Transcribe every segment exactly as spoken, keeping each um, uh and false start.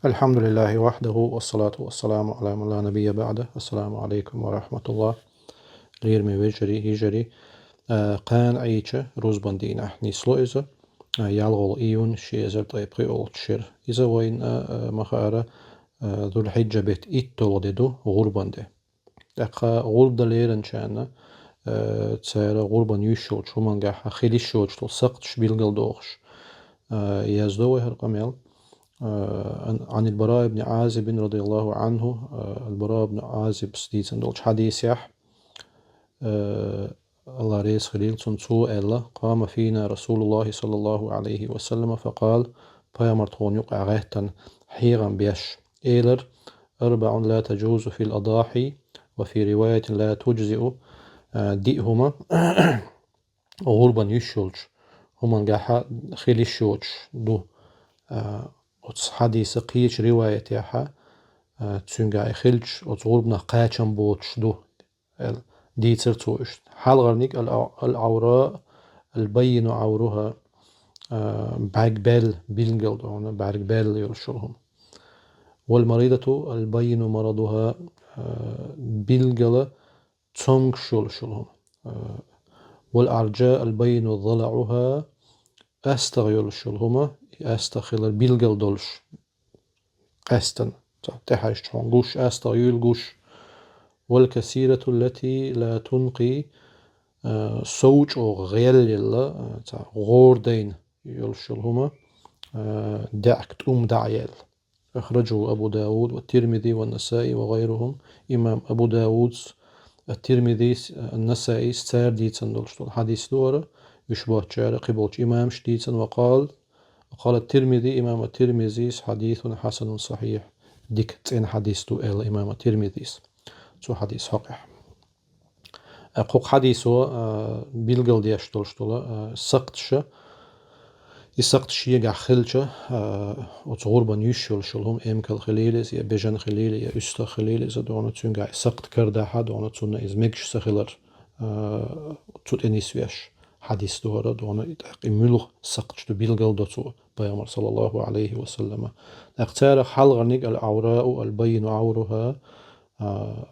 الحمد لله وحده والصلاة والسلام على من لا نبي بعده. السلام عليكم ورحمة الله. Лераме вежарий, йижарий, а, кхана Ӏуйча рузбан дийнахьа нисло иза, а, ялхолгӀа июнь ши эзар ткъе пхиъолча шера. Иза вайна, а, ма хаара, а, Зулхьиджа бетта иттолгӀа де ду, гӀурбан де. ТӀаккха гӀурба дан леринчарна, э, цара гӀурбан юш йолча хӀумангахьа хила йиш йолча дола сакхташ билгалдохаш, э, яздо вай хӀара къамаьл. Э, عن، عن البراء بن عازب رضي الله عنه, э, Аль-Бараъ ибн Ӏазибас дийцина долча хьадисехь, э, АллахӀ реза хилийла цунна, цо аьлла: قام فينا رسول الله صلى الله عليه وسلم فقال, пайхамар тхона юкъахь гӀаьттина хьехам беш, элира: أربع لا تجوز في الأضاحي، وفي رواية لا تجزئ, а, диъ хӀума гӀурбан юш йолча хӀумангахьа хила йиш йоцуш ду. А, оцу хьадиса кхечу риваятехьа, а, цуьнгахь хилча, оцу гӀурбанах кхачам боцуш ду, аьлла, дийцира цо иштта. Хьалхарниг аль-, العوراء البين عورها, а, бӀаьрг баьлла, билггала дохьуна, бӀаьрг баьлла йолуш йолу хӀума. والمريضة البين مرضها, а, билггала цомгуш йолуш йолу хӀума. А, والعرجاء البين ضلعها, астагӀа йолуш йолу хӀума, и астагӀа хилар билггала долуш. Къаьстина, цхьа тӀехьаьжча хьуна гуш, астагӀа юйла гуш. والكسيرة التي لا تنقي, а, сов чӀогӀа гӀелъелла, а, цхьа гӀора дайна йолуш йолу хӀума, а, даьӀахк тӀум дӀа а яьлла. أخرجه أبو داود والترمذي والنسائي وغيرهم. Имам Абу Давудс, ат-Тирмизис, ан-Насаис, цара дийцина долуш долу хьадис ду хӀара, уьш боцучара кхин болчу имамаш дийцина, وقال وقال الترمذي, имам ат-Тирмизис: حديث حسن صحيح, дика цӀена хьадис ду, аьлла имам ат-Тирмизис цу хьадис хьокъехь. А, кху хьадисо, а, билгалдеш долуш долу, а, сакхташа, и сакхт шегахь хилча, а, оцу гӀурбан юьш йолуш йолу хӀума эмкал хилийла иза, я бежан хилийла, я уьстагӀ хилийла иза дохьуна, цуьнгахь и сакхт карадахьа дохьуна, цунна иза мегаш ца хилар, а, цу тӀе нисвеш. Хьадис ду хӀара дохьуна, и тӀаккха и муьлха сакхташ ду билгалдо цо, пайхамар, саллаллаху Ӏалайхи ва саллама. ТӀаккха царах хьалхарниг العوراء البين عورها, а,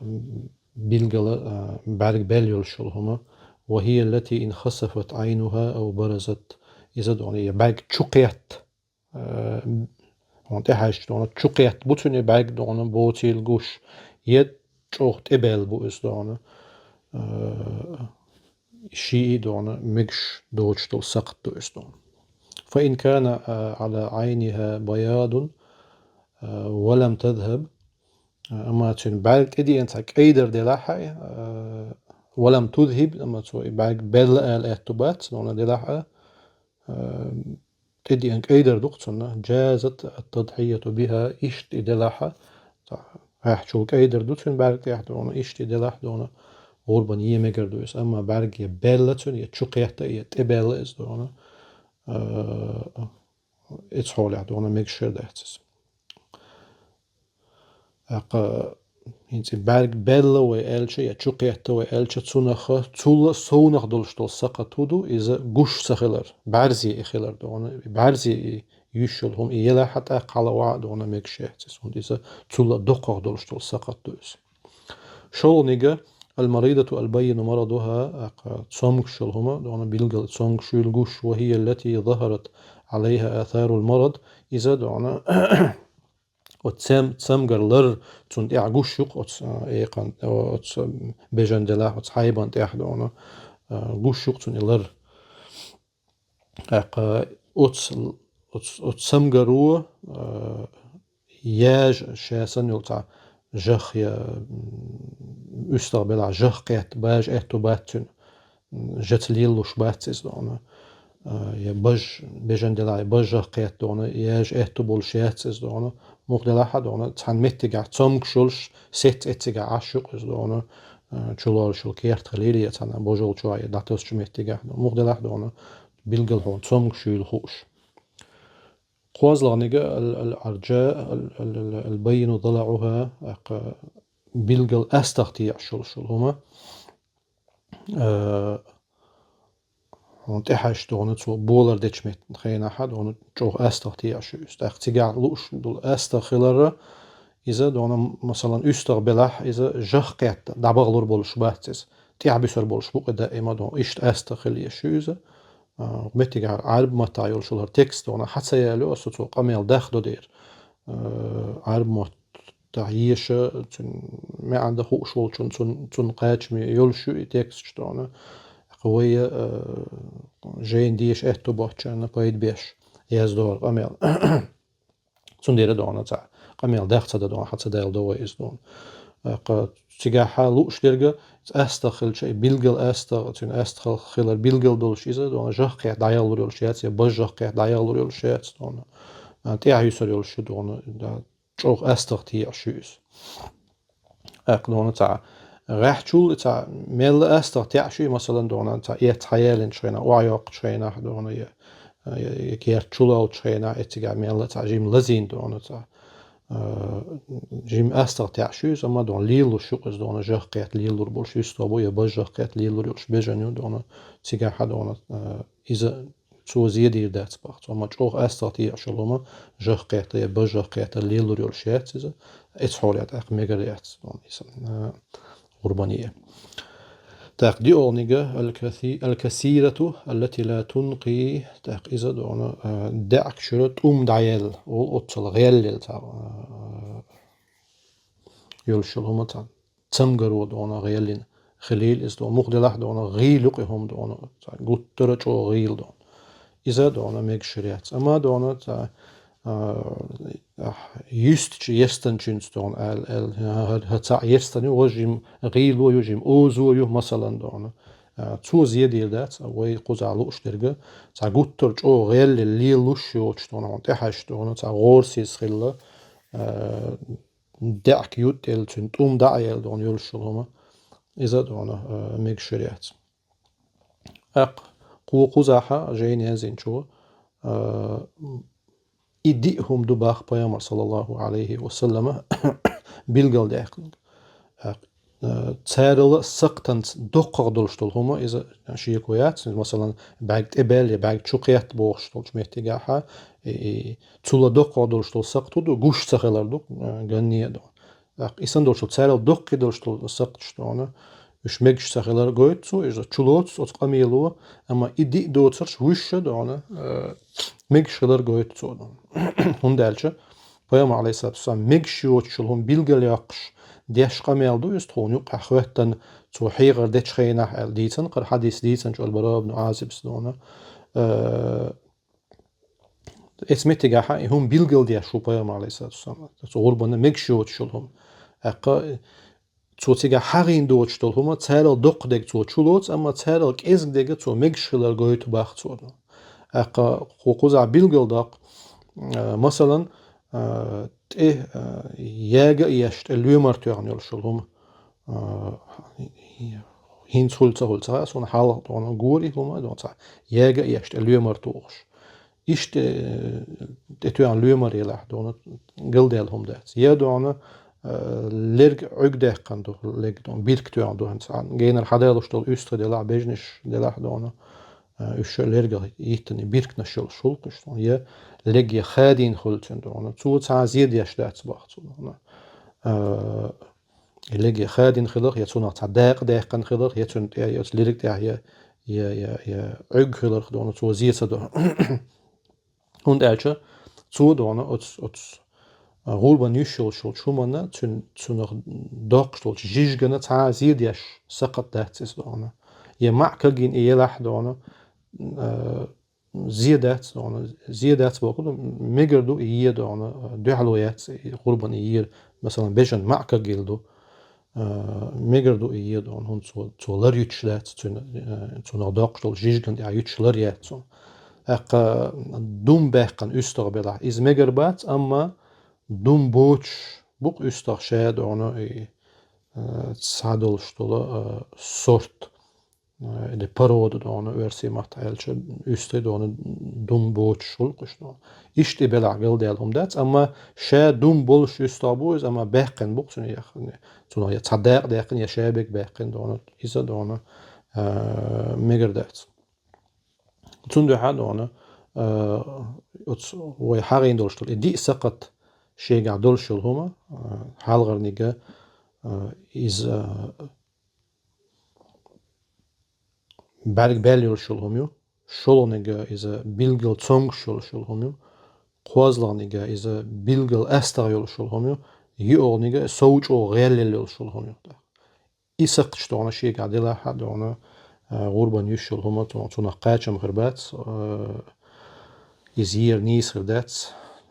билггала, а, бӀаьрг баьлла йолуш йолу хӀума. وهي التي إن خسفت عينها أو برزت. Иза дохьуна, я бӀаьрг чу кхетта, а, хьуна тӀехьаьжча дохьуна, чу кхетта бу цуьнан и бӀаьрг дохьуна, боцийла гуш, я чӀогӀа тӀебаьлла бу иза дохьуна, а, шиъ а дохьуна, мегаш доцуш долу сакхт ду иза дохьуна. فإن كان, а, على عينها بياض, а, ولم تذهب, а, амма цуьнан бӀаьрг тӀедеана цхьа кӀайдар делахь а, а, ولم تذهب, амма цо и бӀаьрг баьлла ала аьтту бац, нуна делахь а, а, тӀедеана кӀайдар ду-кх цунна, جازت التضحية بها, иштта и делахь а, цхьа хьаьхчул кӀайдар ду цуьнан бӀаьрг тӀехь дохьуна, иштта и делахь дохьуна, гӀурбан е мегар ду иза. Амма бӀаьрг я баьлла цуьнан, я чу кхетта, я тӀебаьлла иза дохьуна, а, оцу хьолехь дохьуна мегаш хир дац иза. ТӀаккха хӀинца и бӀаьрг баьлла вай аьлча, я чу кхетта вай аьлча, цунах, цул совнах долуш долу сакхт хӀун ду, иза гуш ца хилар, бӀаьрзе и хилар дохьуна, и бӀаьрзе и юьш йолу хӀума и елахь а, тӀаккха хьала ваха а дохьуна мегаш яц иза, хӀунда иза цул доккхах долуш долу сакхт ду иза. ШолгӀаниг المريضة البين مرضها, тӀаккха цомгуш йолу хӀума дохьуна, билггала цомгуш юйла гуш, وهي التي ظهرت عليها آثار المرض, иза дохьуна оцу цам-, цамгар лар цунна тӀехь гуш ю-кх, оцу, а, экхан, о, оцу бежан делахь, оцу хьайбан тӀехь дохьуна, а, гуш ю-кх цунна и лар. ТӀаккха оцу, оцу, оцу цамгаро, а, яжа ша санна йолу цхьа жах я, м, уьстагӀ белахь жах кхетта, бажа аьтту бац цуьнан, м, жаца лелалуш бац иза дохьуна. А, я баж, бежан делахь, я баж жах кхетта дохьуна, яжа аьтту болуш яц иза дохьуна. Муха делахь а дохьуна, цхьана меттигахь цомгуш йолуш, сецца эццигахь Ӏаш ю-кх иза дохьуна, а, чулоруш йолу керт хилийла, я цхьана божал чохь, я дӀатосучу меттигахь, муха делахь а дохьуна, билггала хьуна цомгуш юйла хууш. КхозлагӀниг ал-, ал-, аржа, ал-, ал-, ал-, аль-баййину далаӀуха, тӀаккха билггала астагӀа теӀаш йолуш йолу хӀума. Э, хьуна тӀехьаьжча дона цо болар дечу меттан хенахьа дона чӀогӀа астагӀа теӀаш ю иза. ТӀаккха цигахь лууш долу астагӀа хиларра, иза дона, масалан, уьстагӀ белахь, иза жах кхетта, дӀабагӀалур болуш бац иза. ТӀехь буьсур болуш бу-кх и даима дона. Иштта астагӀа хила еш ю иза. А, меттигахь Ӏарб маттахь йолуш хилар текст дона хьа ца ялайо, аса цо къамел дахдо дера. А, Ӏарб мотт тӀехь еша, цуьнан маьӀна дан хууш волчун, цун, цунна кхачаме йолуш ю и тексташ дона. Вай, э, жайна деша аьтту боцчарна пайда беш яздора къамел. Цундела дона цхьа къамел дах ца дан дона, хьан ца даьлла до вай иза дона. Э, кха, цигахьа лууш дерга, астагӀа хилча, и билггал астагӀа, цуьнан астагӀа хилар билггал долуш иза дона, жах кхетта дӀаяллур йолуш яц, я бажах кхетта дӀаяллур йолуш яц дона. А, тӀехь юьсур йолуш ю дона, да, чӀогӀа астагӀа теӀаш ю иза. ТӀаккха дона цхьа гӀехьчул цхьа мелла астагӀа теӀаш ю, масалан, дона цхьа эц хьаялинчу хенахь, охьайоккхучу хенахь дона, я, я, я керта чулалучу хенахь, эцигахь мелла цхьа жима лазийна дона цхьа, а, жима астагӀа теӀаш ю иза, амма дона лелалуш ю-кх иза дона, жах кхетта лелалур болуш уьстагӀ бу, я бажах кхетта лелалур йолуш бежан ю дона, цигахьа дона, а, иза цо зен дийр дац боху. Цо ма чӀогӀа астагӀа теӀаш йолу хӀума, жах кхетта я бажах кхетта лелалур йолуш яц иза. Эцу хьолехь тӀаккха мегар яц, дона, иза, а, гӀурбане. ТӀаккха диъолгӀаниг аль-каси-, аль-касирату, аллати ла тункъи, тӀаккха иза дона, а, даьӀахк чуьра тӀум дӀаяьлла, оццул гӀелъелла цхьа, а, йолуш йолу хӀума цхьа цамгаро дона гӀеллина хилийла иза дона. Муха делахь дона гӀийла ю-кх и хӀума дона, цхьа гуттара а чӀогӀа гӀийла дона. Иза дона мегаш хир яц. Амма дона цхьа, а, а, юьстачу естанчуьнца дона аьлла, аьлла, хӀа, хӀа, хӀа цхьаъ естан ю, важа жима гӀийло ю, жима озо ю, масалан, дона. А, цо зен дийр дац, вай кхузахь лууш дерга, цхьа гуттара а чӀогӀа гӀеллина лелалуш йоцуш дона, хьуна тӀехьаьжча дона, цхьа гӀорасиз хилла, а, даьӀахк юттӀелла, цуьнан тӀум дӀа а яьлла дона йолуш йолу хӀума, иза дона, а, мегаш хир яц. ТӀаккха кхо кхузахьа жайна яздинчо, а, и диъ хӀума ду боху Пайхамара, саллаллаху Ӏалайхи ва саллама, билгалдаьккхинарг. ТӀаккха, а, царал а сакхтанца доккхагӀа долуш долу хӀума, иза шеко яц, масалан, бӀаьрг тӀебаьлла я бӀаьрг чу кхетта бохуш долчу меттигахьа, и, и, цул а доккхагӀа долуш долу сакхт хӀун ду, гуш ца хилар ду, а, ганне а ду. ТӀаккха и санна долчул царал доккхий долуш долу сакхташ дона, уьш мегаш ца хилар гойту цо, иза чулоцу оцу къамело, амма и диъ доцурш вуьшша дона, а, мегаш хилар гойту цо дона. ХӀунда аьлча Пайхамар, алейхиссалату вассалам, мегаш йоцуш йолу хӀума билгалйоккхуш деш къамел ду иза, тхуна юккъехь хӀоьттина цо хьехар дечу хенахь аьлла дийцина, кхара хьадис дийцинчу Аль-Бараъ ибн Азибс дона. Э, эцу меттигахьа и хӀума билгалдеш ву Пайхамар, алейхиссалату вассалам, цу гӀурбанна мегаш йоцуш йолу хӀума. ТӀаккха цо цигахь хьагӀийна доцуш долу хӀума, царал доккха дерг цо чулоцу, амма царал кӀезга дерг цо мегаш хилар гойту боху цо. ТӀаккха кху-, кхузахь билгалдоккху, а, масалан, а, тӀе, а, яга а еш, тӀе лоьмар тоьхна йолуш йолу хӀума. А, хӀинца хуьлу ца хуьлу ца хаьа, суна хьалха дона гора и хӀума, дона цхьа яга а еш, тӀе лоьмар тухуш. Иштта, э, тӀетоьхна лоьмар елахь дона, галдаьлла хӀума дац. Я дона, э, лерг Ӏуьг даьккхина ду, лерг дона, бирк тоьхна ду, хӀинца генара хьадалуш долу уьстагӀ делахь, бежнаш делахь дона, э, уьш лерга йиттина биркнаш йолуш хуьлу-кх уьш дона. Я лерг я хадийна хуьлу цуьнан дона. Цо цхьа а зен деш дац боху цо дона. Э, лерг я хадийна хиларх, я цунах цхьа дакъа даьккхина хиларх, я цуьнан тӀе, я оцу лерг тӀехь, я, я, я, я Ӏуьг хиларх дона, цо зен ца до. ХӀунда аьлча цо дона оцу, оцу, а, гӀурбан йиш йолуш йолчу хӀуманна, цуьн-, цунах доккхуш долчу жижигана цхьа а зен деш сакхат дац иза дона. Я маӀа кагйина и елахь дона, а, зен дац дона, зен дац боху ду, мегар ду и е дона, дуьхьало яц и гӀурбан и ер, масалан, бежан маӀа кагйилла ду. А, мегар ду и е дона, хӀунда цо, цо лар юьтуш дац, цуьнан, а, цунах доккхуш долу жижиган тӀехь юьтуш лар яц цунна. ТӀаккха дум баьккхина уьстагӀ белахь, иза мегар бац, амма дум боцуш бу-кх уьстагӀ ша дона и, а, схьадолуш долу, а, сорт, а, или порода дона, оьрсийн маттахь аьлча, уьстагӀ дона дум боцуш хуьлу-кх уьш дона. Иштта и белахь галдаьлла хӀума дац, амма ша дум болуш уьстагӀ бу иза, амма баьккхина бу-кх цуьнан яххана. Цунах я цхьа дакъа даьккхина, я шаберг баьккхина дона, иза дона, а, мегар дац. Цундуьхьа а дона, а, оцу вай хьагӀийна долуш долу и диъ сакхат шегахь долуш йолу хӀума, а, хьалхарниг, а, иза, а, бӀаьрг баьлла йолуш йолу хӀума ю, шолгӀаниг иза билггал цомгуш йолуш йолу хӀума ю, кхозлагӀниг иза билггал астагӀа йолуш йолу хӀума ю, йоьалгӀаниг сов чӀогӀа гӀелъелла йолуш йолу хӀума ю. И сакхташ дона шегахь делахь а дона, а, гӀурбан юьсуш йолу хӀума цу-, цунах кхачам хир бац, а, иза ер нийса хир дац.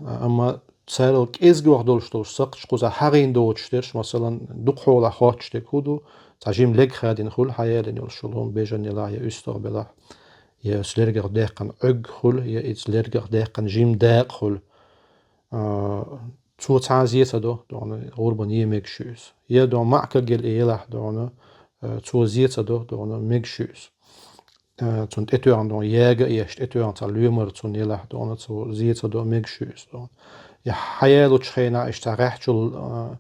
А, амма царал кӀезгох долуш долуш сакхташ кхузахь хьагӀийна доцуш дерш, масалан, дукха хьолахь хоттуш дерг хӀун ду, цхьа жима лерг хадийна хуьлу, хьаялийна йолуш йолу хӀума бежан елахь я уьстагӀ белахь, я оцу лергах даьккхина Ӏуьрг хуьлу, я иза лергах даьккхина жима дакъа хуьлу. А, цо цхьа а зе ца до, дона, гӀурбан е мегаш ю иза. Я дона маӀа кагъелла и елахь дона, а, цо зе ца до, дона, мегаш ю иза. А, цунна тӀетоьхна дона яга а еш, тӀетоьхна цхьа лоьмар цунна елахь дона, цо зе ца до, мегаш ю иза дона. Я хьаялучу хенахь иштта цхьа гӀаьхчул, а,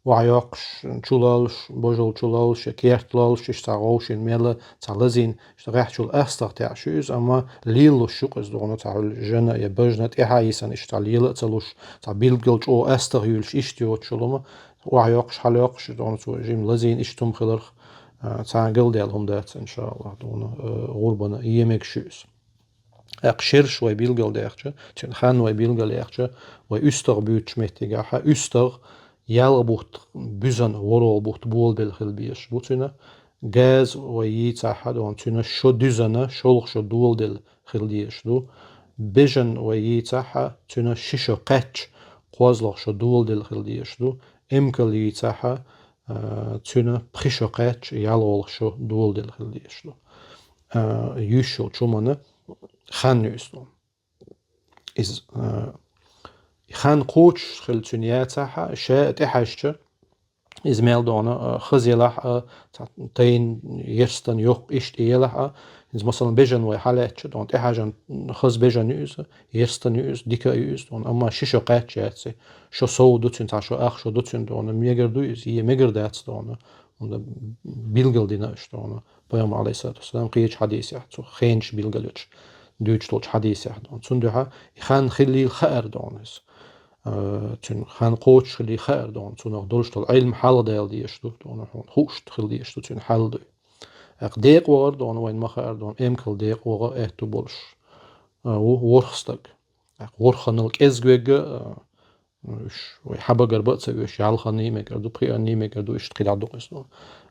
охьайоккхуш, чулаллуш, божал чулаллуш, я керт лоллуш, иштта цхьа гӀовшина мелла, цхьа лазийна, иштта гӀаьхчул астагӀа теӀаш ю иза, амма лелалуш ю-кх иза дона, цхьа хьуьлла жана я бажана тӀаьхьа йисана, иштта цхьа лела а ца луш, цхьа билггал чӀогӀа астагӀа юьйлуш, иштта йоцуш йолу хӀума, охьайоккхуш, хьалайоккхуш, дона, цо жима лазийна иштта хӀума хиларх, а, цхьа а галдаьлла хӀума дац, иншааллахӀ, дона, а, гӀурбана е мегаш ю иза. ТӀаккха шераш вай билгалдаьхча, цуьнан хан вай билгалъяьхча, вай уьстагӀ буьйцучу меттигехь, уьстагӀ ялх бутт буьзна, ворхӀалгӀа бутт болабелла хила безаш бу цуьнан. Газа вай йийцахь а дона, цуьнан шо дуьзна, шолгӀа шо доладелла хила дезаш ду. Бежан вай йийцахь а, цуьнан ши шо кхаьчча, кхозлагӀа шо доладелла хила дезаш ду. Эмкал йийцахь а, а, цуьнан пхи шо кхаьчча, ялхолгӀа шо доладелла хила дезаш ду. А, юьсуш йолчу хӀуманна хан ю иза дона. Иза, а, хан кхочуш хила цуьнан яцахь а, ша а тӀехьаьжча, иза мел дона, а, хаза елахь а, цхьа тайна, ерстан йоккха иштта елахь а, иза, масалан, бежан вай хьалаьцча, дона, тӀехьаьжна хаза бежан ю иза, ерстан ю иза, дика а ю иза, дона, амма ши шо кхаьчча яц иза. Шо сов ду цуьнан, цхьа шо ах шо ду цуьнан, дона, мегар ду иза, е мегар дац, дона, хӀунда билгал дина аша, дона, Пайхамар, Ӏалайхиссалату вассалам, кхечу хьадисехь, цу хенаш билгал йолчу, дуьйцуш долчу хьадисехь, дона. Цундуьхьа и хан хиллийла хаьара, дона, иза. А, цуьнан хан кхочуш хиллийла хаьара, дона, цунах долуш долу Ӏилма хьалхадала дезаш ду, дона, хьуна хууш хила дезаш ду цуьнан хьал дуй. ТӀаккха декъа вахар, дона, вайна ма хаьара, дона, эмкал декъа ваха аьтту болуш, а, ву ворхӀ стаг. ТӀаккха ворхӀанал кӀезиг вегга, а, уьш вай хьабагарба а ца оьшу, ялханний мегар ду, пхиъанний мегар ду, иштта кхидӀа ду-кх иза.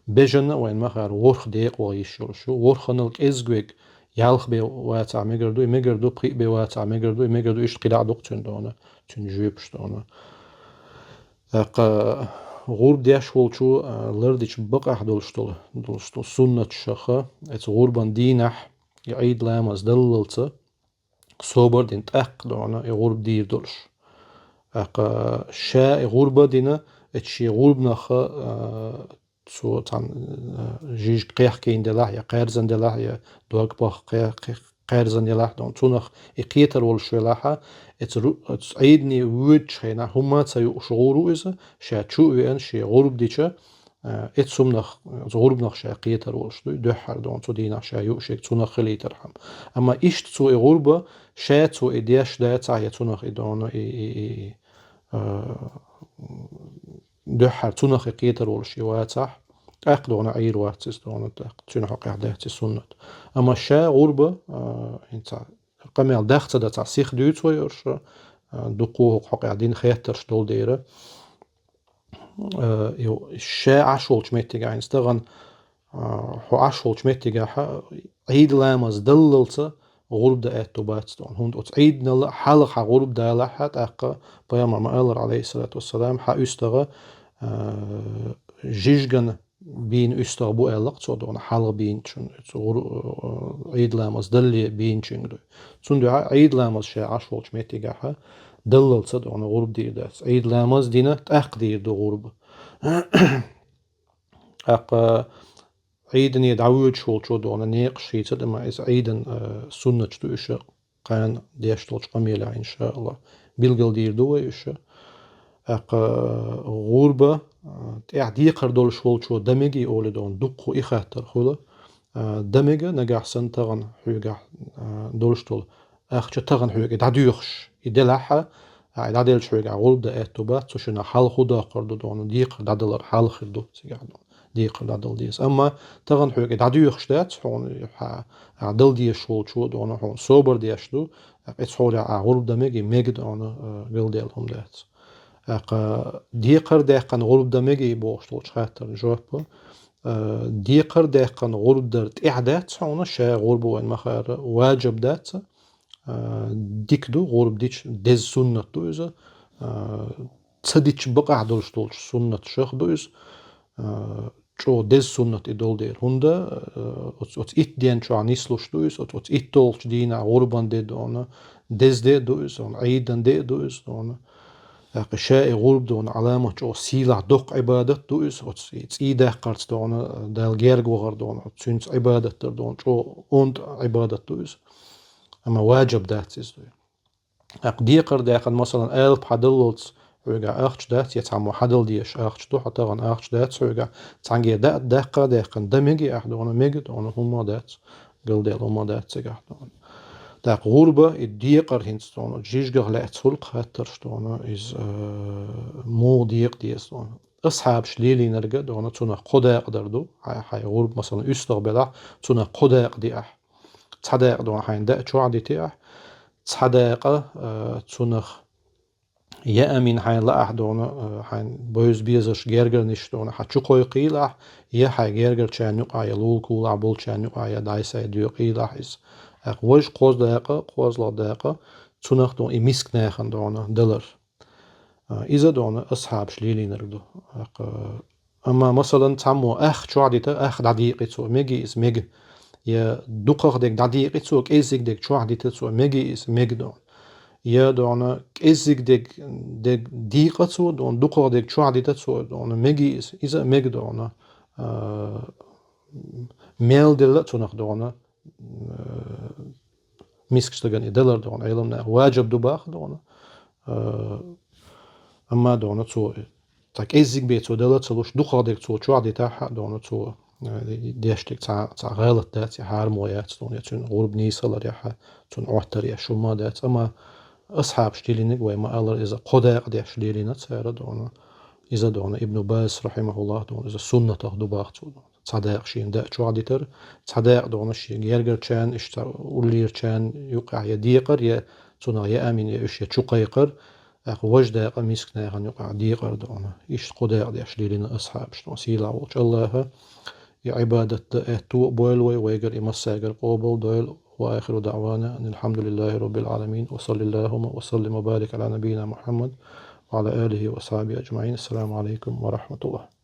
Бежанна а вайна ма хаьара, ворхӀ декъа ваха йиш йолуш ю. ВорхӀанал кӀезиг вегга, ялх бен вацахь мегар ду, и мегар ду, пхиъ бен вацахь мегар ду, и мегар ду, иштта кхидӀа ду-кх цуьнан, дона, цуьнан жоьпаш, дона. ТӀаккха гӀурба деш волчо, а, лардича бакъахь долуш долу, долуш долу суннаташха, эца гӀурбан дийнахь, и Ӏийд ламаз даллалца, собар дина тӀаккха, дона, и гӀурба дийр долуш. ТӀаккха ша и гӀурба дина, эцу шен гӀурбанах, а, цо цхьана, а, жижиг кхехкийна делахь, я кхаьрзина делахь, я дог-пах кхе-, кхе-, кхаьрзина делахь, дона, цунах и кхетар волуш велахь а, эцу ру-, эцу Ӏийдане воьдучу хенахь хӀумма а ца юуш гӀур ву иза, ша чу а веана, шен гӀурба дича, а, эцу хӀуманах, оцу гӀурбанах ша кхетар волуш ду, дуьххьара, дона, цу дийнахь ша юуш ерг цунах хилийтархьама. Амма иштта цо и гӀурба, ша цо и деш дацахь, я цунах и, дона, и, и, и, и, а, дуьххьара цунах и кхетар волуш и вацахь, тӀаккха, дона, Ӏийр вац иза, дона, тӀаккха цуьнан хьокъехь дац и суннат. Амма ша гӀурба, а, хӀинца къамел дах ца дан цхьа сиха дуьйцу вай уьш, а, дуккха а хӀокху хьокъехь дина хеттарш долу дера. Э, йо, ша Ӏаш волчу меттигехь, хӀинца тахана, а, хьо Ӏаш волчу меттигехь, Ӏийд ламаз даллалца гӀурба дан аьтту бац, дона. ХӀунда оцу Ӏийданал хьалха хьан гӀурба далахь, тӀаккха Пайхамар ма-аллара, Ӏалайхиссалату вассалам, хьан уьстагӀа, а, жижиган бийна уьстагӀа бу аьлла-кх цо, дона, хьалха бийначун, цу гӀур-, а, Ӏийд ламаз далле бийначуьнга ду. Цундуьхьа Ӏийд ламаз ша Ӏаш волчу меттигехь даллалца, дона, гӀурба дийр дац. Ӏийд ламаз дина тӀаккха дийр ду гӀурба. ТӀаккха Ӏийдане дӀавоьдуш волчо, дона, некъаш хийцад, амма иза Ӏийдан, а, суннаташ ду уьш, кхана деш долчу къамелехь, иншааллахӀ, билгал дийр ду вай уьш. ТӀаккха гӀурба, а, тӀехь декхар долуш волчо дан мегий олий, дона, дуккха и хаттар хуьлу. А, дан мега нагахь санна тахана хьоьгахь, а, долуш долу ахча тахана хьоьга дӀадоьхуш, и делахь а, а, и дӀаделча хьоьгахь гӀурба дан аьтту бац, цу шиннах хьалха хӀун доккхур ду, дона, декхар дӀадалар хьалха хир ду, цигахь, дона, декхар дӀадала деза. Амма тахана хьоьга дӀадоьхуш дац, хьуна, хьа, а, дала дезаш волчо, дона, хьуна собар деш ду, тӀаккха цхьа хьолехь а гӀурба дан мега, мега, дона, а, галдаьлла хӀума дац. ТӀаккха декхар даьккхина гӀурба дан мега бохуш долчу хаттарна жоп. А, декхар даьккхина гӀурба дар тӀехь дац хьуна, ша гӀурба вайн ма-хаара, важиб дац. А, дика ду, гӀурба дича деза суннат ду иза. А, ца дича бакъахь долуш долчу суннаташах ду иза. А, чӀогӀа деза суннат и долу дела. ХӀунда, а, оцу, оцу итт ден чохь нислуш ду иза, оцу, оцу итт долчу дийнахь гӀурбан де, дона, деза де а ду иза, дона, Ӏийдан де а ду иза, дона. ТӀаккха ша и гӀурба, дона, Ӏаламат чӀогӀа сийлахь доккха Ӏибадат ду иза, оцу и цӀий даккхарца, дона, Дала герга вахар, дона, цуьнца Ӏибадат дар, дона, чӀогӀа онда Ӏибадат ду иза. Амма важиб дац иза, дуй. ТӀаккха декхар даьккхина, масалан, алапа хьадаллалц хьоьгахь ахча дац, я цхьаммо хьадала дезаш ахча ду, хьо тахана ахча дац хьоьгахь, цхьаьнгге да-, даккха а даьккхина, дан мега ахь, дона, мега, дона, хӀумма дац, галдаьлла хӀумма дац цигахь, дона. ТӀаккха гӀурба, и декъар хӀинца, дона, жижигах лаьцна хуьлу хаттарш, дона, иза, а, муха декъа деза, дона. Асхьабаш лелийнарг, дона, цунах кхо дакъа дар ду, хьай, хьай гӀурба, масалан, уьстагӀ белахь, цунах кхо дакъа де ахь. Цхьа дакъа, дона, хьайна даа чохь дите ахь, цхьа дакъа, а, цунах яа мина хьайна лаахь, дона, а, хьайна бевза безарш гергарниш, дона, хьан чу кхойкхийла ахь, я хьайн гергарчарна юкъахь, я лулакулахь болчарна юкъахь, я дӀай-схьай доькъийла ахь иза. ТӀаккха важа кхоза дакъа, кхозлагӀа дакъа, цунах, дона, и миска нахана, дона, далар. А, иза, дона, асхьабаш лелийнарг ду. ТӀаккха, амма, масалан, цхьаммо ах чохь дита, ах дӀадийкъи цо, мега иза, мега. Я дукхах дерг дӀадийкъи цо, кӀеззиг дерг чохь дита цо, мега иза, мега, дона. Я, дона, кӀеззиг дерг, дерг дийкъа цо, дона, дукхах дерг чохь дита цо, дона, мега иза, иза а мега, дона. А, мел делла а цунах, дона, а, миска стагана и далар, дона, Ӏеламнаха важиб ду баха, дона. А, амма, дона, цо, цхьа кӀеззиг бен цо дала ца луш, дукхах дерг цо чохь дитахь а, дона, цо, а, деш дерг цхьа, цхьа гӀалат дац, я хьарам яц, дона, я цуьнан гӀурба нийса хилар, я хьа-, цунна Ӏоттар, я шума дац. Амма асхьабаш лелийнарг, вай ма-аллара, иза кхо дакъа деш лелийна цара, дона. Иза, дона, Ибн Баз, рахьимахуллахӀ, дона, иза суннатах ду баха цо, дона. Цхьа дакъа шена даа чохь дитар, цхьа дакъа, дона, шен гергарчарна, иштта уллерчарна юкъахь я декъар, я цунах яа мина, я уьш я чу кхайкхар, тӀаккха важа дакъа миска нахана юкъахь декъар, дона. Иштта кхо дакъа деш лелийна асхьабаш, дона, сийлахь волчу АллахӀа и Ӏибадат дан аьтту а бойла вай, вайгара и массаьргара къобал дойла. وآخر دعوانا أن الحمد لله رب العالمين، وصل اللهم وسلم وبارك على نبينا محمد وعلى آله وأصحابه أجمعين. السلام عليكم ورحمة الله.